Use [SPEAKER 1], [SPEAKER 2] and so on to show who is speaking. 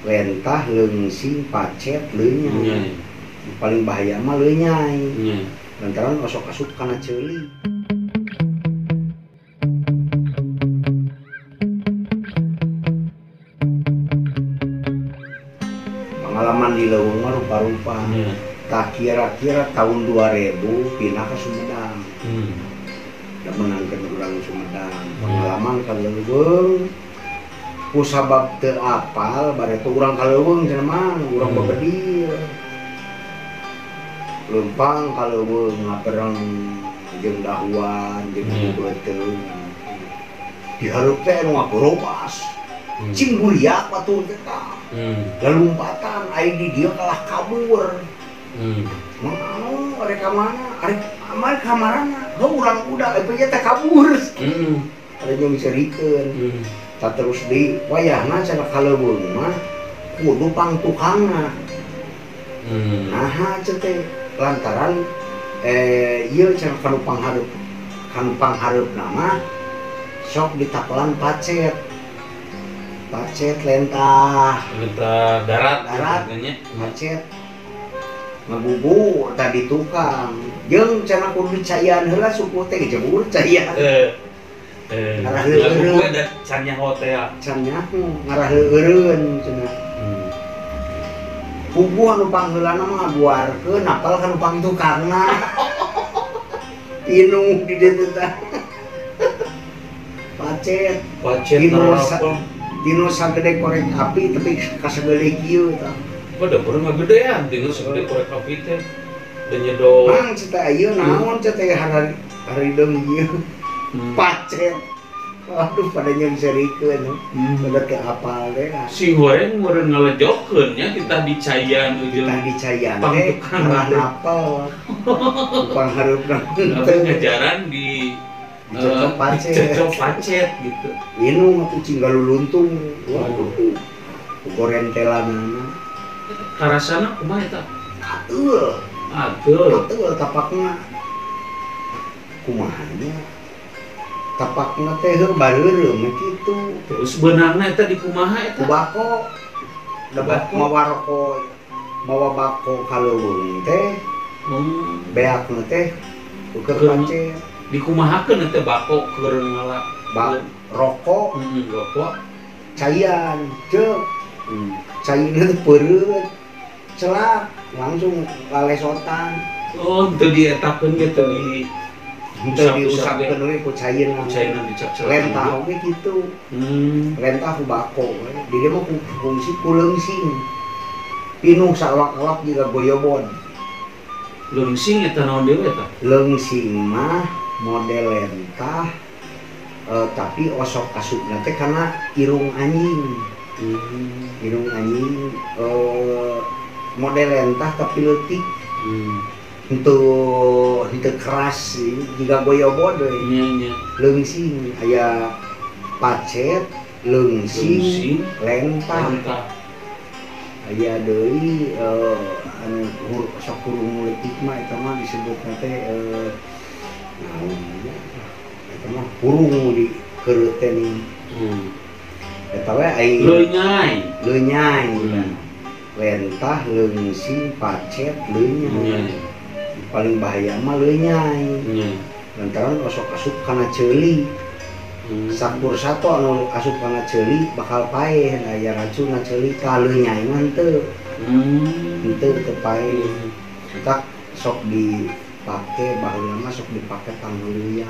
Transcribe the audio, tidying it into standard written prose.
[SPEAKER 1] Lentah leungsing pacet leunyai. Paling bahaya mah leunyai. Lantaran osok asup kana ceuli. Pengalaman di leuweung mah rupa-rupa. Tah kira-kira tahun 2000 pindah ke Sumedang. Da meunangkeun urang Sumedang. Pengalaman ka leuweung ku sabab teu apal bareto urang ka leuweung cenah mah urang babedil. Leumpang ka leuweung ngabereng jeung dahuan jeung beuteung. Dihareup teh anu ngagorobas. Cing buriak batur teh tah. Lalumpatan ai di dieu kalah kabur. Mau arek ka mana? Arek amar ka marana? Heuh urang udah eta teh kabur. Ada jeung serikeun. Tah terus di wayahna cenah ka leuweung mah kudu pangtukangna. Naha cenah teh lantaran ieu cenah kanu panghareup kanu panghareupna mah sok ditapelan pacet. Pacet lentah.
[SPEAKER 2] Lentah darat.
[SPEAKER 1] Darat. Pacet. Ngagugu tadi tukang jeung cenah kudu dicaian heula suku teh jebur caian. Ngarah leueureun
[SPEAKER 2] can nyaho teh.
[SPEAKER 1] Can nyaho ngarah leueureun cenah. Puguh anu pangheulana mah ngaguarkeun napal ka nu pangtukangna. Pinuh di dieu teh. Pacet.
[SPEAKER 2] Pacet
[SPEAKER 1] Dino sagede korek api tapi kasagede kieu tah.
[SPEAKER 2] Pada pernah gedean, tinggal segede korek api teh dan nyedot.
[SPEAKER 1] Mang cita ieu naon cita harideung ieu. Pacet. Aduh pada nyeung serikeun. Pada teu apal teh.
[SPEAKER 2] Sing goreng meureun ngalejokeun nya titah dicaian ujung.
[SPEAKER 1] Titah dicaian teh ngarah napel. Panghareupna
[SPEAKER 2] teu ngajaran di
[SPEAKER 1] dicocok pacet.
[SPEAKER 2] Dicocok pacet gitu.
[SPEAKER 1] Minum atuh cing galuluntung. Waduh. Gorentelanana.
[SPEAKER 2] Karasana kumaha eta?
[SPEAKER 1] Ateul.
[SPEAKER 2] Ateul.
[SPEAKER 1] Ateul tapakna. Kumaha nya? Tapakna teh heuh bareureum kitu.
[SPEAKER 2] Terus beunangna eta di kumaha eta?
[SPEAKER 1] Ku bako. Da mawa roko, mawa bako ka leuweung teh. Beakna teh ukur pacet.
[SPEAKER 2] Dikumahakeun eta bako keur ngala
[SPEAKER 1] rokok,
[SPEAKER 2] rokok
[SPEAKER 1] caian, ceuk. Caina teh peureut. Celak langsung lalesotan.
[SPEAKER 2] Oh, teu dietakeun ge teu di
[SPEAKER 1] teu diusapkeun we ku caina.
[SPEAKER 2] Caina dicap-cap.
[SPEAKER 1] Lentah oge kitu. Lentah ku bako we. Di dieu mah fungsi ku leungsing. Pinuh saawak-awak jiga goyobon.
[SPEAKER 2] Leungsing eta naon deui eta?
[SPEAKER 1] Leungsing mah model lentah tapi osok asupna teh kana irung anjing. Irung anjing model lentah tapi leutik. Henteu keras jiga goyobod we.
[SPEAKER 2] Nya.
[SPEAKER 1] Leungsing aya pacet, leungsing, lentah. Aya deui anu sok hurung leutik mah eta mah disebutna teh naon nya eta mah hurung di keureut teh nih. Eta we ai
[SPEAKER 2] leunyai.
[SPEAKER 1] Leunyai. Lentah, leungsing, pacet, leunyai. Paling bahaya mah leunyai. Lantaran osok asup kana ceuli. Sakur sato anu asup kana ceuli bakal paeh, aya racunna ceuli ka leunyai mah henteu. Henteu teu paeh. Tak sok dipake baheula mah sok dipake pangheuleuyan.